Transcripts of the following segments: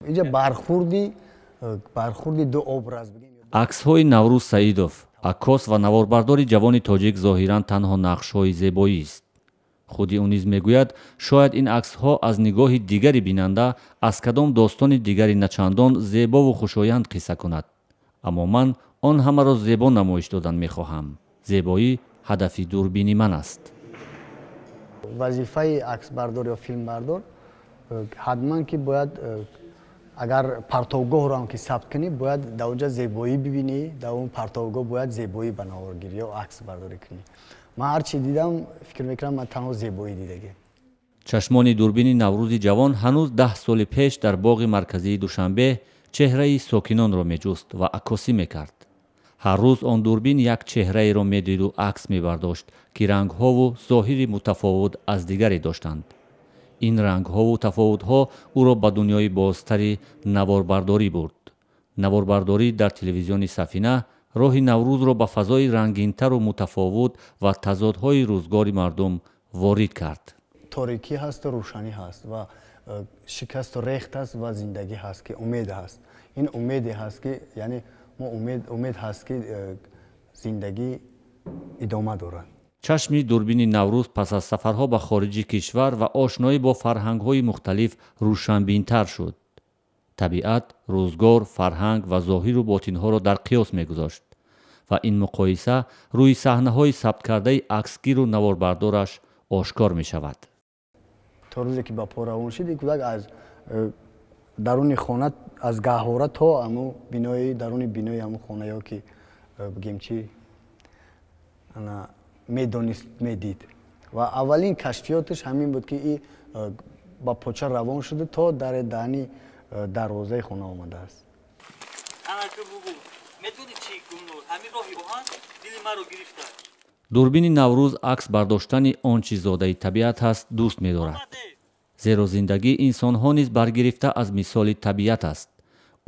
Инҷа бархурди ду образ. Аксҳои Наврӯз Саидов, аккос ва наворбардори ҷавони тоҷик, зоҳиран танҳо нақшҳои зебоист. Худи ӯ низ мегӯяд, шояд ин аксҳо аз нигоҳи дигари бинанда аз кадом достони дигари начандон зебову хушоянд қисса кунад. Аммо ман он ҳамаро зебо намоиш додан мехоҳам. Зебоӣ ҳадафи дурбини ман аст. Вазифаи аксбардор ё филмбардор ҳатман ки бояд, агар партовгоҳро ҳам ки сабт кунӣ, бояд дар онҷа зебоӣ бибинӣ, дар он партовгоҳ бояд зебоӣ ба навор гирӣ ё аксбардорӣ кунӣ. Ман ҳар чи дидам, фикр мекунам, ман танҳо зебоӣ дидагем. Чашмони дурбини Наврӯзи ҷавон ҳанӯз 10 соли пеш дар боғи марказии Душанбе чеҳраи сокинонро меҷуст ва аккосӣ мекард. Ҳар рӯз он дурбин як чеҳраеро медиду акс мебардошт, ки рангҳову зоҳири мутафовут аз дигаре доштанд. Ин рангҳову тафовутҳо ӯро ба дунёи бозтари наворбардорӣ бурд. Наворбардорӣ дар телевизиони Сафина роҳи Наврӯзро ба фазои рангинтару мутафовут ва тазодҳои рӯзгори мардум ворид кард. Торикӣ ҳасту рӯшанӣ ҳаст ва шикасту рехт ҳаст ва зиндагӣ ҳаст, ки умед ҳаст. Ин умеде ҳаст, ки яъне мо умед ҳаст, ки зиндагӣ идома дорад. Чашми дурбини Наврӯз пас аз сафарҳо ба хориҷи кишвар ва ошноӣ бо фарҳангҳои мухталиф рӯшанбинтар шуд. Табиат, рӯзгор, фарҳанг ва зоҳиру ботинҳоро дар қиёс мегузошт ва ин муқоиса рӯи саҳнаҳои сабткардаи аксгиру наворбардораш ошкор мешавад. То рӯзе ки ба по равон шуд, ин кӯдак аз даруни хона, аз гаҳвора то аму бинои даруни бинои аму хона ё ки бигем чи медонист, медид. Ва аввалин кашфиёташ ҳамин буд, ки и ба поча равон шуда то дар даҳни дарвозаи хона омадааст. Дурбини Наврӯз акс бардоштани он чи зодаи табиат ҳаст дӯст медорад, зеро зиндагии инсонҳо низ баргирифта аз мисоли табиат аст.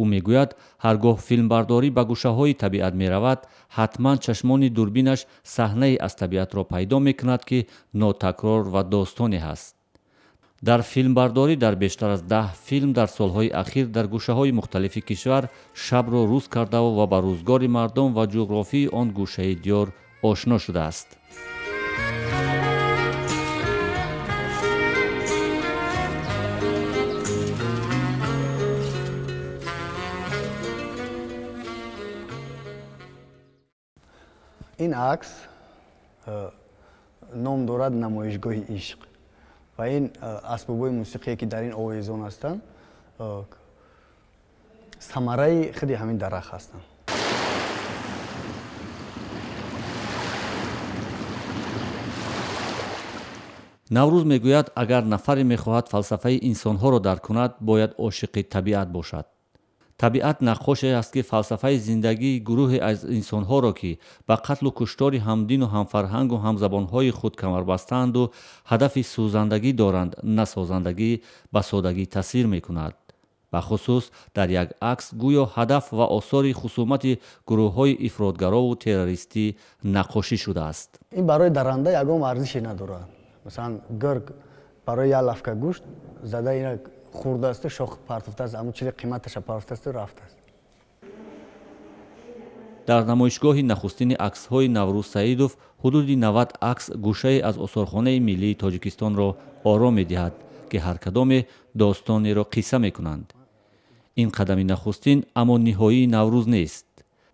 Ӯ мегӯяд, ҳар гоҳ филмбардорӣ ба гӯшаҳои табиат меравад, ҳатман чашмони дурбинаш саҳнае аз табиатро пайдо мекунад, ки нотакрор ва достоне ҳаст. Дар филмбардорӣ дар бештар аз 10 филм дар солҳои ахир дар гӯшаҳои мухталифи кишвар шабро рӯз кардаву ва ба рӯзгори мардум ва ҷуғрофии он гӯшаи диёр ошно шудааст. Ин акс ном дорад намоишгоҳи ишқ ва ин асбобҳои мусиқие, ки дар ин овезон ҳастанд, самараи худи ҳамин дарахт ҳастанд. Наврӯз мегӯяд, агар нафаре мехоҳад фалсафаи инсонҳоро дарк кунад, бояд ошиқи табиат бошад. Табиат наққоше аст, ки фалсафаи зиндагии гурӯҳе аз инсонҳоро, ки ба қатлу куштори ҳамдину ҳамфарҳангу ҳамзабонҳои худ камарбастанду ҳадафи сӯзандагӣ доранд, на созандагӣ, ба содагӣ тасвир мекунад. Бахусус дар як акс гӯё ҳадаф ва осори хусумати гурӯҳҳои ифротгарову террористӣ наққошӣ шудааст. Ин барои дарранда ягон арзише надорад. Масалан, гург барои як лафка гӯшт зада ина хӯрдаасту шох партофтааст, аммо чизи қиматаша партофтаасту рафтааст. Дар намоишгоҳи нахустини аксҳои Наврӯз Саидов ҳудуди 90 акс гӯшае аз осорхонаи миллии Тоҷикистонро ором медиҳад, ки ҳар кадоме достонеро қисса мекунанд. Ин қадами нахустин, аммо ниҳоии Наврӯз нест.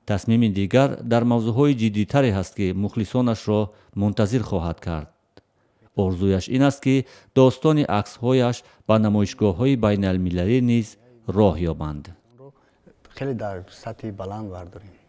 Тасмими дигар дар мавзӯъҳои ҷиддитаре ҳаст, ки мухлисонашро мунтазир хоҳад кард. Орзуяш ин аст, ки достони аксҳояш ба намоишгоҳҳои байналмилалӣ низ роҳ ёбанд. Хеле дар сатҳи баланд бардорем.